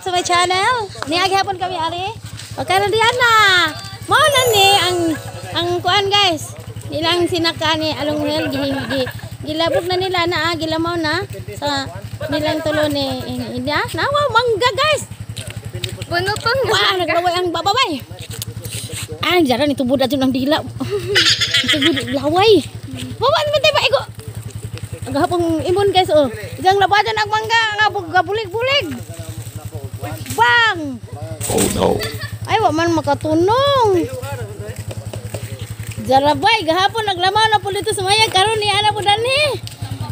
to my channel. Niagi hapon kami ari. O karon diyan na. Mao na ni ang kuan, guys. Nilang sinaka ni Along Hel gi, gilabog na nila na ah, gilamaw na sa nilang tulo ni niya. Na wow, mangga, guys. Bunuton. Wah, naglaway ang bababay. Ah, jaran ito bud adto ng dila. Ito bud laway. Wawa naman tayo ba igo. Ang gahapon imon, guys, oh. Isang labadan ang mangga nga bulig-bulig. Bang! Oh no. Ay, wa man makatunong. Jarabay, gahapon naglamaw na po dito sa maya karon ni ana po danhi.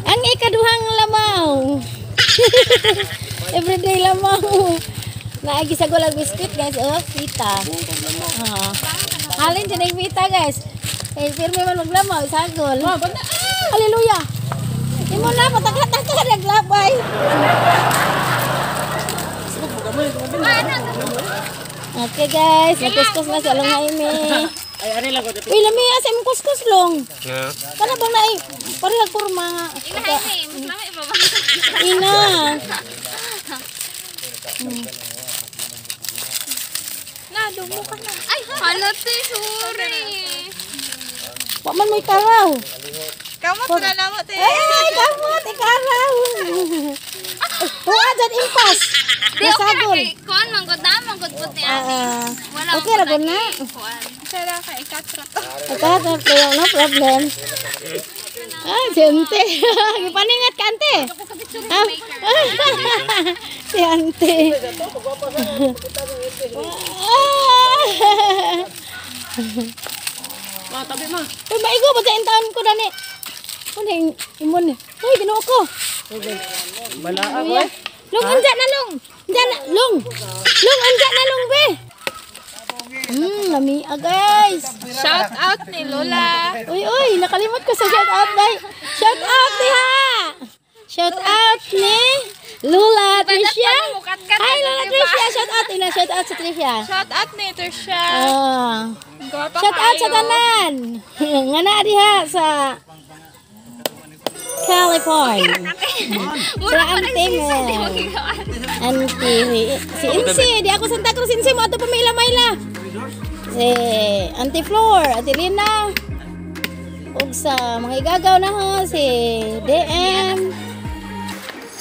Ang ikaduhang lamaw. Everyday lamaw. Naagi sa gulag biscuit, guys, oh, pita. Ah. Halin dyan ang pita, guys. Eh, pirmi man maglamaw, sagol. Hallelujah. Imo na, pataka-taka, naglabay. Okay guys, nagkuskus na sa Along Jaime. Ay, ano lang ko. Uy, lami asa imong kuskus long. Kana bang naay parehag porma nga. Ina Jaime, mas lami ba ba? Ina. Na, dumo ka na. Ay, hala te, sorry. Wa man may karaw. Kamot na namo te. Ay, kamot ikaraw. Wa dyan impas. Di okay ra Nasagol. kay kuan man gud na man gud pud ni Ah, ani. ah. Wala Okay ra gud na. Kuan. Sara ka ikatro to. Ikaw, kayo, no problem. Ah, si ante. Gipaningat ka, ante. Ah, si ante. Ah. Ma, tabi ma. Uy, maigo ba sa intaon ko dani? Ano yung imon ni? Uy, Ginoo ko. Wala ako Uy, eh. Long, anja na long. Anja na, long. Long, anja na long, be. Lami ah, guys. Shout out ni Lola. Uy, uy, nakalimot ko sa shout out, bay. Shout out ni ha. Shout out ni Lula Tricia. Hi, Lola Tricia. Shout out ina, shout out sa Tricia. Shout out ni Tricia. Ah. Gwapa Shout out sa tanan. Nga na diha sa California. Mura Sa pa ante rin mo. si di mo gigawan. Auntie, si Insi, di ako Santa Cruz Insi mo ato pa maila-maila. Si Auntie Flor, Auntie Lina. Ug sa mga igagaw na ho, si DM,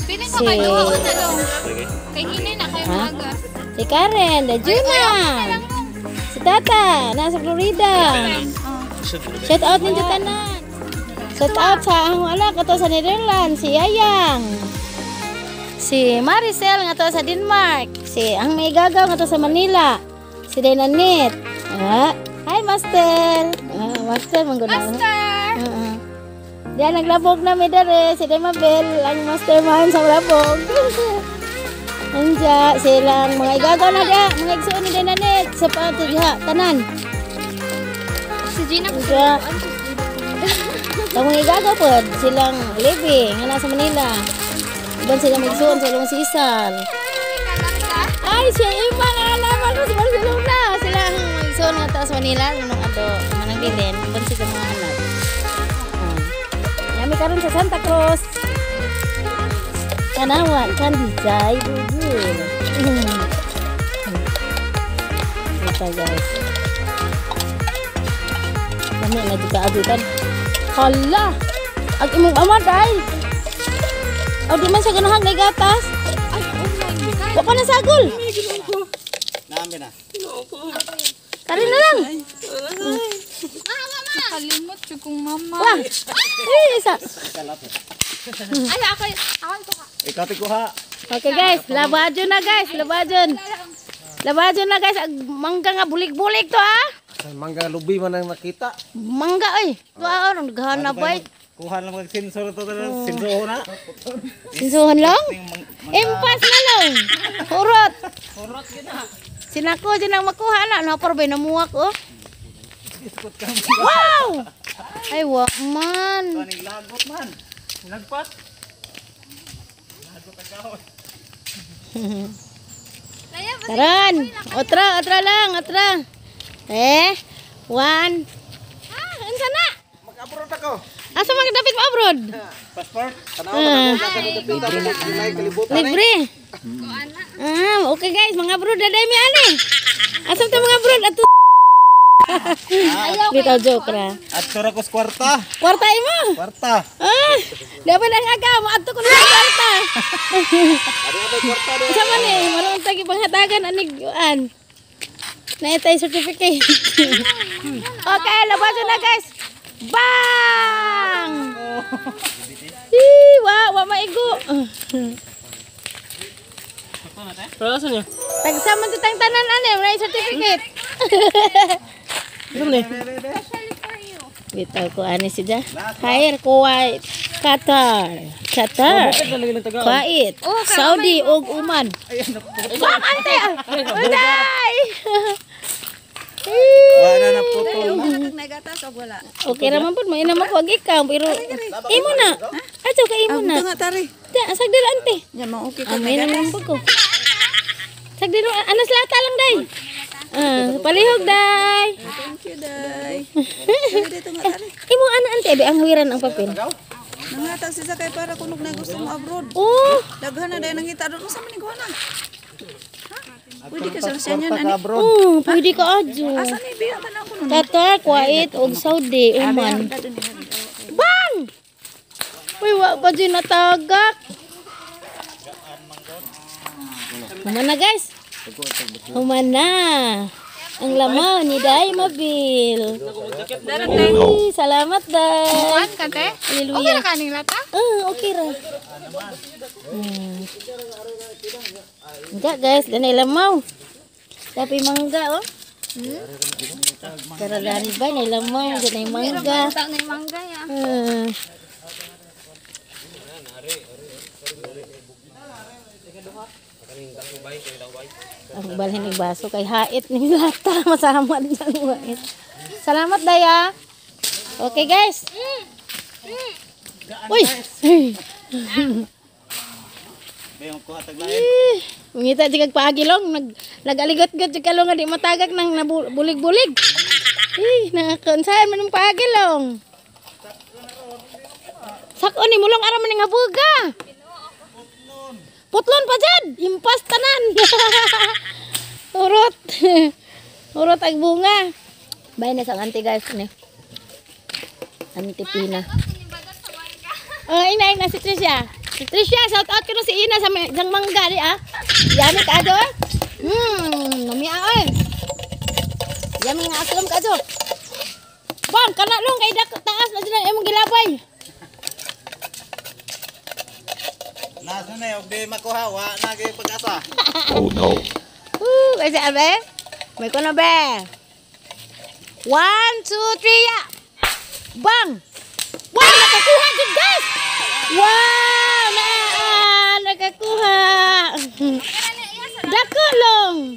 Feeling ko Si- kay duha ko na long. Kay hinay na kayo Ha? maaga. Si Karen, the Juna, si Tata, nasa Florida. Shout out ninyo tanan. Shout out sa ang anak kato sa Netherlands, si Yayang. Si Maricel nga to sa Denmark, si ang may gagaw nga to sa Manila, si Dynanit. Ah, hi Master. Ah, Master mangguna. Master. Oo. Diyan naglabog na mi dere si Demabel ang mastermind sa labog. Anja silang mga igagaw na diya, mga igsuon ni Dynanit sa pato diha tanan. Si Gina ko. Anja. Sa mga igagaw pod silang Levi nga nasa Manila. Uban sila magsuon sa ilong sisal. Ay, siya ima nga naman ko sa Barcelona. Sila ang magsuon nga taas Manila nung ato manang bilin. Uban sila mga anak. Ah. Yami karon sa Santa Cruz. Tanawan kan dijay bubur. Ito, guys. Kami na di kaabutan. Hala! Ang imong ama day. Aw di man siya ganahan na gatas. Ay, oh my God. Wa pa na sagol. Namin na. Karin na lang. Nakalimot jud kong mama. Wah. Eh, isa. Ala ako ako ito ka. Ikaw kuha. Okay guys, labadyo na guys, labadyo. Labadyo na guys, ag mangga nga bulig-bulig to ah. Ay, mangga lubi man ang nakita. Mangga oy. Tuwa oh, naghanap ay. Kuha lang mag sensor to na. Sensor na. Sinsuhan lang? Impas na lang. Hurot. Hurot yun na. Sinako dyan ang makuha na. Napar ba namuwak oh. Wow! Ay, wa man. Kaning lagot man. Nagpat. Laya ba? Taran. Otra, otra lang, otra. Eh, one. Ah, unsa na? Mag-abroad ako. Asa man dapat mo abroad? Passport. Ah. Libre. Ah, okay guys, mga abroad na dai mi ani. Asa ta mga abroad ato? Bitaw joke ra. At tura ko sa kwarta. Kwarta imo. Kwarta. Ah, dapat ang aga moadto ko na sa kwarta. Sa man eh, maroon tagi panghatagan anig yuan. Naitay certificate. Okay, labaso na guys. Bang! Ih, wa wa maigo. Pero asa niya? Tagsa man titang tanan ani, may certificate. Asa man eh? Bitaw ko ani siya. Khair, Kuwait, Qatar, Qatar. Kuwait, Saudi ug Oman. Bang ante. Unday! Wala na putol. Okay ra man pud mainam ako ag ikaw pero imo na. Ato ka imo na. Nga tari. Ta sagdil ante. Nya mo okay ka. Amay na lang pud ko. Sagdil anas lata lang day. Ah, palihog day. Thank you, day. Dito nga tari. Imo ana ante be ang huwiran ang papel. Nangatag si Sakay para kunog na gusto mo abroad. Oh, Daghan na dahil nangita doon. Unsa man ni kuha na? Ha? Pwede ka sa siya niyan ani. oh, pwede ka adyo. Asa ni biya tan ako nun. Qatar, Kuwait ug Saudi, Oman. Bang! Uy, wa pa dyan natagak. Human na guys. Human na. Ang lamaw ni Day Mabil. Uy, salamat Day. Kuan ka te? Okay Hallelujah. ra kaning lata? Ah, okay ra. Enggak guys, danay lamaw. Tapi mangga oh. Pero gani ba nay lamaw, danay mangga. Taon na yung mangga ya. Ah. Ang balhin ng baso kay hait ni lata masama din ang hait. Salamat Daya. Okay guys. Uy. Bayong kuha taglain. Eh, mangita di kag paagilong nag nagaligot-got di kalong nga di matagak nang nabulig-bulig. Eh, nakaunsahan man ang paagilong. Sakon ni mulong ara man nga buga. Putlon pa jud, impas tanan. Urot. Urot ag bunga. Bay na sa auntie guys ni. Auntie Pina. Oh, ina ina si Tricia. Si Tricia, shout out ko na si Ina sa jang mangga di ah. Yummy ka do. Nami ah oy. Yummy nga aslom ka do. Bang, kana long kay dak taas na dyan ang imong gilabay. Nasa na yung di makuha. Wa na kayo pag-asa. Woo, kasi abe. May kono be. 1, 2, 3, ya. Bang! Wow, nakakuha jud guys. Wow, naa, nakakuha. Dako long.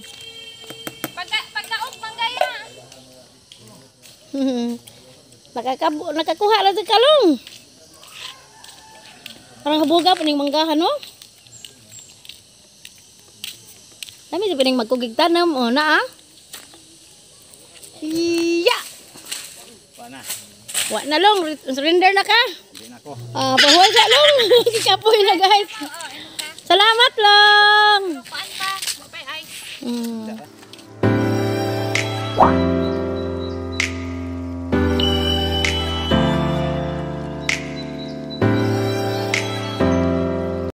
Pagka pagdaog mangga ya. Nakakuha lang sa kalong. Parang habuga pa ning manggahan, no? Dami sa pining magkugig tanam, o na ah. Iya! Wa na. Wa na long, surrender na ka. Hindi na ko. Ah, pahuway sa long. Kikapoy na guys. Salamat long.